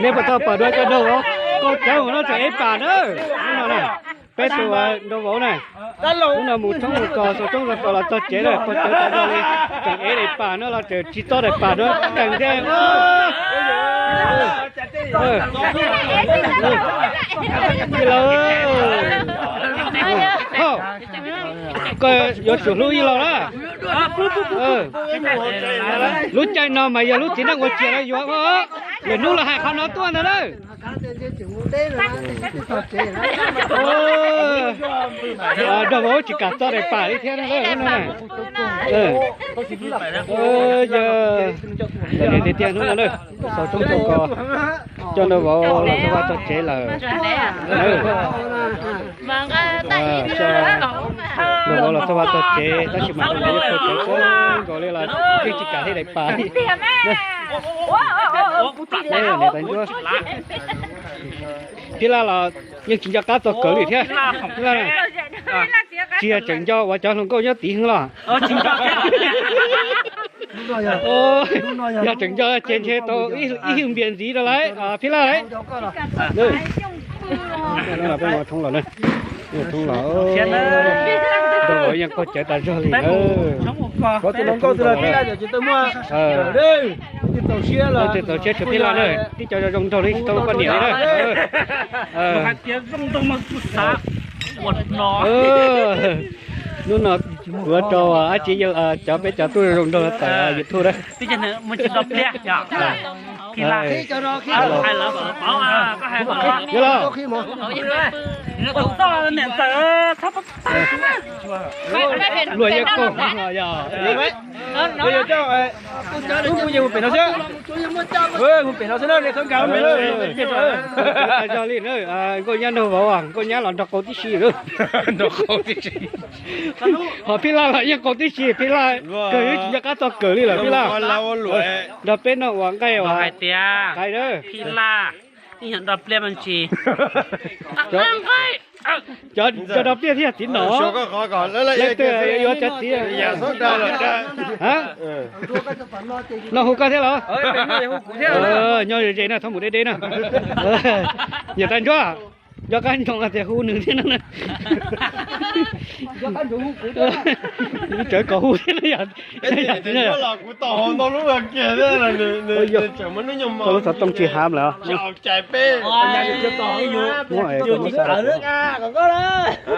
Nej puas tau pom dua cov nraug vauv, koj cawv mus no tseem ev pam na. Hnub no na, peb tus nraug vauv na, hnub no mus tshoob mus kos xaus tshoob xaus kos los txog tsev lawm, koj cawv tas zog li, tseem ev daim pam no los tseem tsis txo daim pam no, ceem thiab. Ib laug, koj yuav tsum hlub ib laug na. Lub caij no mas yog lub txiv neej ua tsias los yuav, lwm hnub los hais qhov no tuaj ntag na. Nraug vauv tsis kam txo daim pam li thiab na. Yog tiag tiag hnub no na, xaus tshoob xaus kos, coj nraug vauv los txog vaj txog tsev lawm. Nraug vauv los txog vaj txog tsev tab sis mas nraug vauv yeej khaws cawv kawg nkaus li los yeej tsis kam hej daim pam li. Phij Laj los yeej tsis nco qab txog kawg li thiab. Phij Laj, tsis yog tseem nco uas cov hluas nkauj nyob tid heev los? Yog tseem nco ces ntshe tau ib hwj npias ntxiv rau lawm Phij Laj lauj. Peb mus tshoob los na, tshoob los, nraug vauv yeej qaug cawv tas zog li na. Tsis txaus siab tshuav Phij Laj na, tib co zoo zoo nraug li tsis tau poj niam li na. Hnub no kuv rau dab tsi, cov peb cov tub zoo zoo nraug los tawm YouTube na. Yog los, luag yeej qaug yog. Zog li na, nkauj nyab nraug vauv, nkauj nyab los nrog qaug tib si. Nrog qaug tib si. Ho Phij Laj los yeej qaug tib si, Phij Laj kawg yeej tsis nco qab txog kawg li lawm Phij Laj. Nrog peb noj ua nqaij ua hais tias qai Phij Laj ib nyuag do pliaj me ntsis. Cov do pliaj thiaj txiv nom. Leej twg yuav cov txiv? Noj hu koj thiab los? Nyob ze ze na, txhob mus deb deb na. Niam tais Ntsuab, nco qab ntsoov tias hu nws thiab na. Tsawv kom hu thiab na yom. Lub xov tooj tsis hav lawm.